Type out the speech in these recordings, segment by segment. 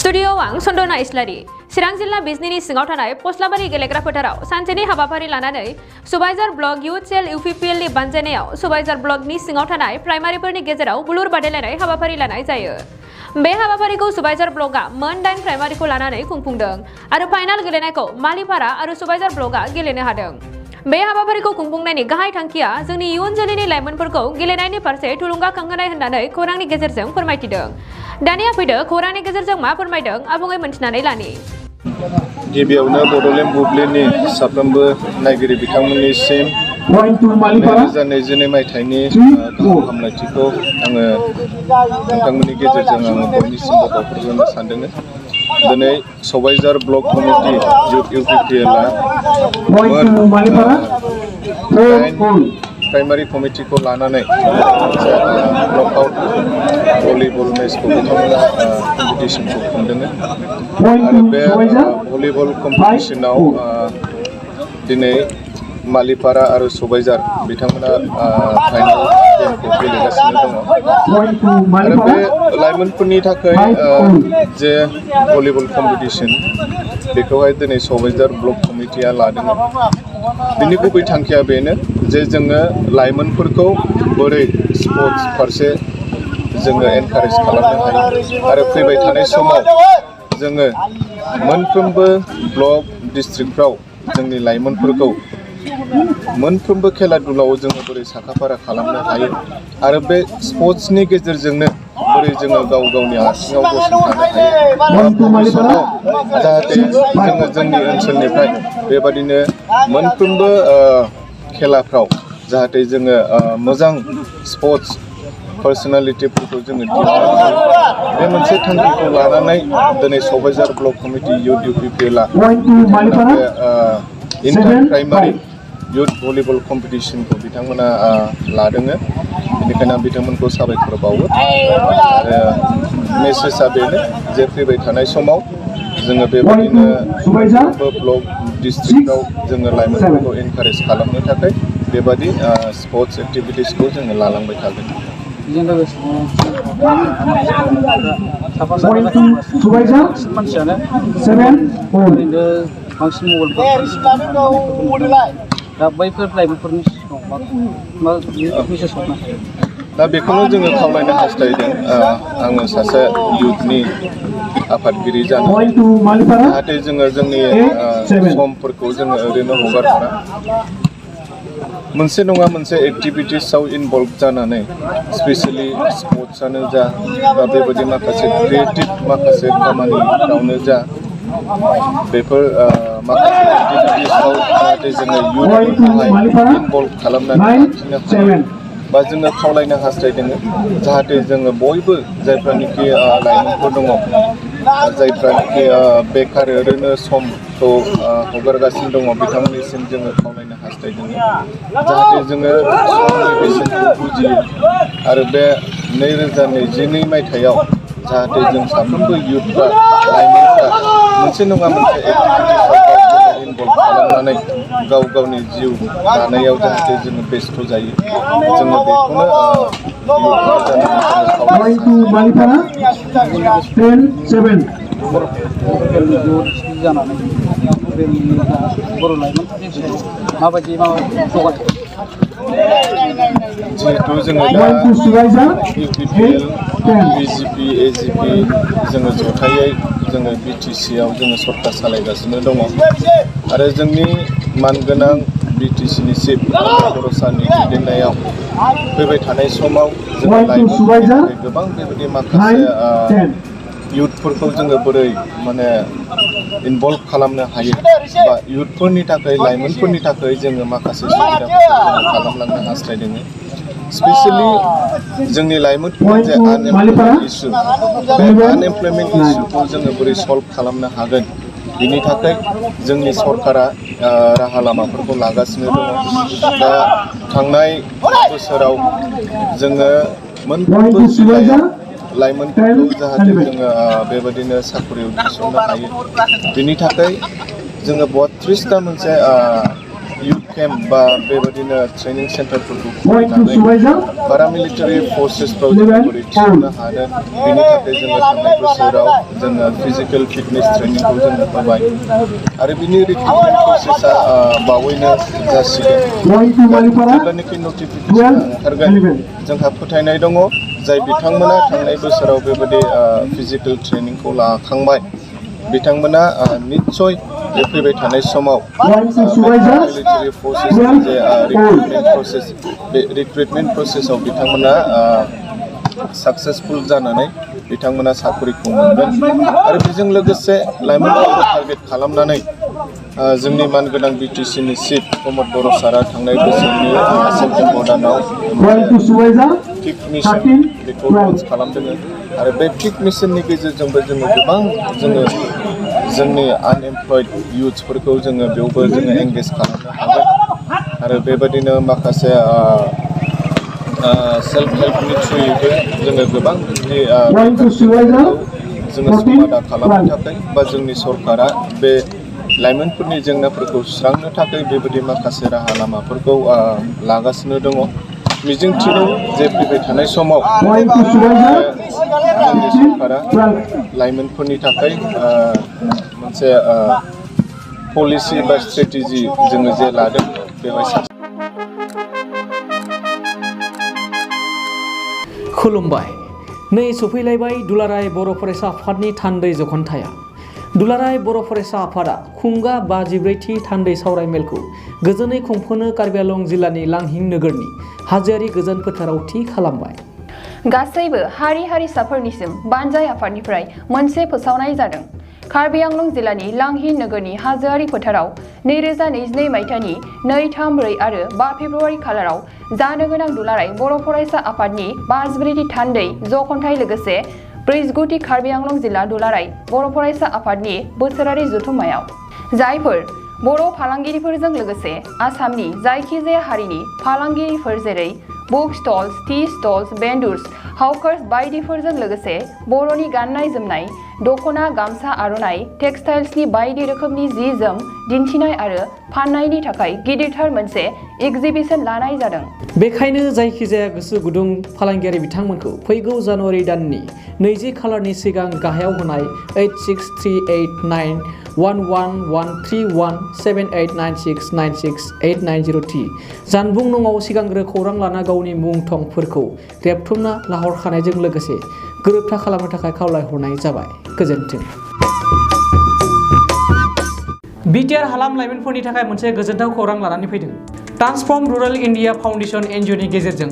स्टुडिय'आव आं सन्दना इस्लारि चिरां जिल्ला बिजनीनि सिङाव थानाय पस्लाबारि गेलेग्रा फोथाराव सानसेनि हाबाफारि लानानै सुबाइजार ब्लक युथ सेल UPPLनि बानजायनायाव सुबाइजार ब्लकनि सिङाव थानाय प्राइमारिफोरनि गेजेराव बुलुर बादायलायनाय हाबाफारि लानाय जायो। बे हाबाफारिखौ सुबाइजार ब्लकआ मोन 8 प्राइमारिखौ लानानै खुंफुंदों आरो फाइनाल गेलेनायखौ मालिपारा आरो सुबाइजार ब्लकआ गेलेनो हादों। बे हाबाफारिखौ खुंफुंनायनि गाहाय थांखिया जोंनि इयुन जोलैनि लाइमोनफोरखौ गेलेनायनि फारसे थुलुंगाखांहोनाय होननानै खौरांनि गेजेरजों फोरमायथिदों। दानिया फैदो खौरांनि गेजेरजों मा फोरमायदों आबुङै मोनथिनानै लानि। गिबियावनो बड'लेण्ड बुब्लिनि साफ्रोमबो नायगिरि बिथांमोननिसिम 2022 मायथाइनि गाहाम हामलायथिखौ आङो नोंथांमोननि गेजेरजों आङो बयनिसिमबो बावहरग्रोनो सानदों। दिनै सबाइजार ब्लक कमिटि UPPLआ प्राइमारि कमिटिखौ लानानै ब्लकआउट भलिबल मेचखौ बिथांमोना कम्पिटिशनखौ खुंदों आरो बे भलिबल कम्पिटिशनाव दिनै मालिपारा आरो सबाइजार बिथांमोना फाइनाल गेमखौ गेलेगासिनो दङ आरो बे लाइमोनफोरनि थाखाय जे भलिबल कम्पिटिशन बेखौहाय दिनै सबाइजार ब्लक कमिटिया लादों। बिनि गुबै थांखिया बेनो जे जोङो लाइमोनफोरखौ बोरै स्पर्ट्स फारसे जोङो एनकारेज खालामनो हायो आरो फैबाय थानाय समाव जोङो मोनफ्रोमबो ब्लक डिस्ट्रिक्टफ्राव जोंनि लाइमोनफोरखौ मोनफ्रोमबो खेला दुलायाव जोङो बोरै साखाफारा खालामनो हायो आरो बे स्पर्ट्सनि गेजेरजोंनो बोरै जोङो गाव गावनि आथिङाव गसंथानो हायो जाहाथे जोङो जोंनि ओनसोलनिफ्राय बेबादिनो मोनफ्रोमबो खेलाफ्राव जाहाथे जोङो मोजां स्पर्ट्स पार्सनालिटिफोरखौ जोङो दिन्थिनो हायो। बे मोनसे थांखिखौ लानानै दिनै सबाइजार ब्लक कमिटि UPPLआ इन्टार प्राइमारि युथ भलिबल कम्पिटिशनखौ बिथांमोना लादों। बेनिखायनो आं बिथांमोनखौ साबायखर बावो आरो मेसेजआ बेनो जे फैबाय थानाय समाव जोङो बेबायदिनो ब्लक डिस्ट्रिक्टआव जोङो लाइमोनफोरखौ एनकारेज खालामनो थाखाय बेबादि स्पर्ट्स एक्टिभिटिसखौ जोङो लालांबाय थागोन। मानसियानो ओरैनो बांसिन मबाइलफोर दा बैफोर लाइमोनफोरनि दा बेखौनो जोङो खावलायनो हास्थायदों। आङो सासे इयुथनि आफादगिरि जानो जाहाथे जोङो जोंनि समफोरखौ जोङो ओरैनो हगारहरा मोनसे नङा मोनसे एक्टिभिटिसआव इनभल्भ जानानै स्पेसियेलि स्पर्ट्सआनो जा बा बेबायदि माखासे क्रिएटिभ माखासे खामानिफ्रावनो जा बेफोर माखासे एक्टिभिटिसआव जाहाथे जोङो इयुथफोरखौहाय इनभल्भ खालामनानै लाखिनो हायो बा जोङो खावलायनो हास्थायदों जाहाथे जोङो बयबो जायफ्रानोखि लाइमोनफोर दङ जायफ्रानोखि बेकार ओरैनो समखौ हगारगासिनो दङ बिथांमोननिसिम जोङो खावलायनो हास्थायदों जाहाथे जोङो समनि बेसेनखौ बुजियो आरो बे 2022 मायथाइयाव जाहाथे जों साफ्रोमबो इयुथफ्रा लाइमोनफ्रा मोनसे नङा मोनसे एक्टिभिटिसआव इनभल्भ खालामनानै गाव गावनि जिउ दानायाव जाहाथे जोङो बेस्थ' जायो जोङो बेखौनो बर' लाइमोनफोरनि सायाव माबायदि जिहेतु जोङो दा UPPL BJP AJP जोङो जथायै जोङो BTCआव जोङो सरकार सालायगासिनो दङ आरो जोंनि मानगोनां BTCनि चिफ बर' सारनि दैदेननायाव फैबाय थानाय समाव जोङो लाइमोनफोरनि थाखाय गोबां बेबायदि माखासे इयुथफोरखौ जोङो बोरै माने इनभल्भ खालामनो हायो बा इयुथफोरनि थाखाय लाइमोनफोरनि थाखाय जोङो माखासे सुबिदाफोरखौ खालामलांनो हास्थायदों। स्पेसियेलि जोंनि लाइमोनफोरनि जे आनएमप्लयमेन्ट इस्यु बे आनएमप्लयमेन्ट इस्युखौ जोङो बोरै सल्भ खालामनो हागोन बिनि थाखाय जोंनि सरकारा राहा लामाफोरखौ लागासिनो दङ। दा थांनाय बोसोराव जोङो मोनफ्रोमबो जिल्लायाव लाइमोनफोरखौ जाहाथे जोङो बेबायदिनो साख्रियाव थिसननो हायो बिनि थाखाय जोङो 32टा मोनसे इयुथ केम्प बा बेबायदिनो ट्रेनिं सेन्टारफोरखौ खुलिनानै पारामिलिटारि फर्सेसफ्राव जोङो बोरै थिसननो हादों बेनि थाखाय जोङो थांनाय बोसोराव जोङो फिजिकेल फिटनेस ट्रेनिंखौ जोङो होबाय आरो बिनि रिक्रुटमेन्ट प्रसेसा बावैनो जासिगोन जेब्लानाखि नटिफिकेसन ओंखारगोन जोंहा फोथायनाय दङ जाय बिथांमोना थांनाय बोसोराव बेबायदि फिजिकेल ट्रेनिंखौ लाखांबाय बिथांमोना निस्सय बे फैबाय थानाय समाव मिलिटारि फर्सेसनि जे रिक्रुटमेन्ट प्रसेसआव बिथांमोना साक्सेसफुल जानानै बिथांमोना साख्रिखौ मोनगोन आरो बेजों लोगोसे लाइमोनफोरखौ टारगेट खालामनानै जोंनि मानगोनां बिटिसिनि चिफ प्रमद बर' सारा थांनाय बोसोरनि सेप्तेम्बर दानाव पिक मिशन बेखौ लन्च खालामदों आरो बे पिक मिशननि गेजेरजोंबो जोङो गोबां जोंनि आनएमप्लयड इयुथ्सफोरखौ जोङो बेयावबो जोङो एंगेज खालामनो हागोन आरो बेबायदिनो माखासे सेल्फ हेल्पनि थ्रुयैबो जोङो गोबां जोङो समाधान खालामनो थाखाय बा जोंनि सरकारा बे लाइमोनफोरनि जेंनाफोरखौ सुस्रांनो थाखाय बेबायदि माखासे राहा लामाफोरखौ लागासिनो दङ मिजिंथिदों जे फैबाय थानाय समाव जोंनि सरकारा लाइमोनफोरनि थाखाय मोनसे पलिसि बा स्ट्रेटेजि जोङो जे लादों बेवहाय खुलुमबाय नै सफैलायबाय दुलाराय बर' फरायसा आफादनि थान्दै जखनथाया दुलाराय बर' फरायसा आफादा खुंगा 53थि थान्दै सावरायमेलखौ गोजोनै खुंफुंनो कार्बि आंलं जिल्लानि लांहिं नोगोरनि हाजोआरि गोजोन फोथाराव थि खालामबाय गासैबो हारि हारिसाफोरनिसिम बानजाय आफादनिफ्राय मोनसे फोसावनाय जादों कार्बि आंलं जिल्लानि लांहिं नोगोरनि हाजोआरि फोथाराव 2022 मायथाइनि 2, 3, 4 आरो 5 फेब्रुआरि खालाराव जानो गोनां दुलाराय बर' फरायसा आफादनि 53थि थान्दै जखनथाय लोगोसे 49थि कार्बि आंलं जिल्ला दुलाराय बर' फरायसा आफादनि बोसोरारि जथुम्मायाव जायफोर बर' फालांगिरिफोरजों लोगोसे आसामनि जायखिजाया हारिनि फालांगिरिफोर जेरै बुक स्टल्स, टि स्टल्स, बेन्डर्स, हाउकार्स बायदिफोरजों लोगोसे बर'नि गाननाय जोमनाय दखना गामसा आर'नाइ टेक्सटाइल्सनि बायदि रोखोमनि जि जोम दिन्थिनाय आरो फाननायनि थाखाय गिदिरथार मोनसे एग्जिबिशन लानाय जादों बेखायनो जायखिजाया गोसो गुदुं फालांगियारि बिथांमोनखौ फैगौ जानुवारि दाननि 20 खालारनि सिगां गाहायाव होनाय 86389111317896968903 जानबुं नङाव सिगांग्रो खौरां लाना गावनि मुं थंफोरखौ रेबथुमना लाहरखानायजों लोगोसे गोरोबथा खालामनो थाखाय खावलायहरनाय जाबाय गोजोन्थों बिटिआर हालाम लाइमोनफोरनि थाखाय मोनसे गोजोनथाव खौरां लानानै फैदों ट्रान्सफर्म रुरल इन्डिया फाउन्डेशन एनजिअनि गेजेरजों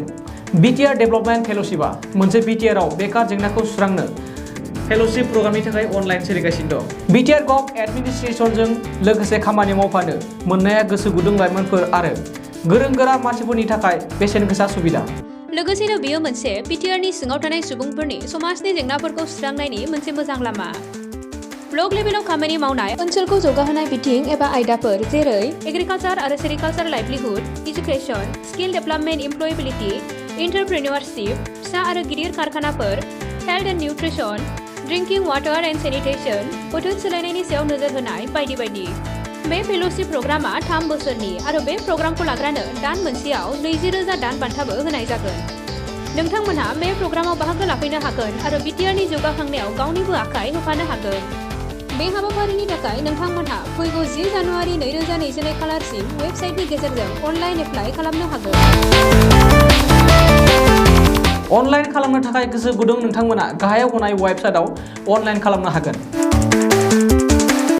बिटिआर डेभेलपमेन्ट फेल'शिपआ मोनसे बिटिआरआव बेकार जेंनाखौ सुस्रांनो फेल'शिप प्रग्रामनि थाखाय अनलाइन सोलिगासिनो दं बिटिआर गभ एडमिनिस्ट्रेशनजों लोगोसे खामानि मावफानो मोननाया गोसो गुदुं लाइमोनफोर आरो गोरों गोरा मानसिफोरनि थाखाय बेसेन गोसा सुबिदा लोगोसेनो बेयो मोनसे बिटिआरनि सिङाव थानाय सुबुंफोरनि समाजनि जेंनाफोरखौ सुस्रांनायनि मोनसे मोजां लामा ब्लक लेभेलाव खामानि मावनाय ओनसोलखौ जौगाहोनाय बिथिं एबा आयदाफोर जेरै एग्रिकालचार आरो sericulture livelihood education skill development employability entrepreneurship फिसा आरो गिदिर कारखानाफोर health and nutrition drinking water and sanitation बोथोर सोलायनायनि सायाव नोजोर होनाय बायदि बायदि बे फेल'शिप प्रग्रामा 3 बोसोरनि आरो बे प्रग्रामखौ लाग्रानो दान मोनसेयाव 20,000 दान बान्थाबो होनाय जागोन नोंथांमोनहा बे प्रग्रामाव बाहागो लाफैनो हागोन आरो बिटिआरनि जौगाखांनायाव गावनिबो आखाइ होफानो हागोन बे हाबाफारिनि थाखाय नोंथांमोनहा फैगौ 10 जानुवारि 2022 खालारसिम वेबसाइटनि गेजेरजों अनलाइन एप्लाइ खालामनो हागोन अनलाइन खालामनो थाखाय गोसो गुदुं नोंथांमोना गाहायाव होनाय वेबसाइटआव अनलाइन खालामनो हागोन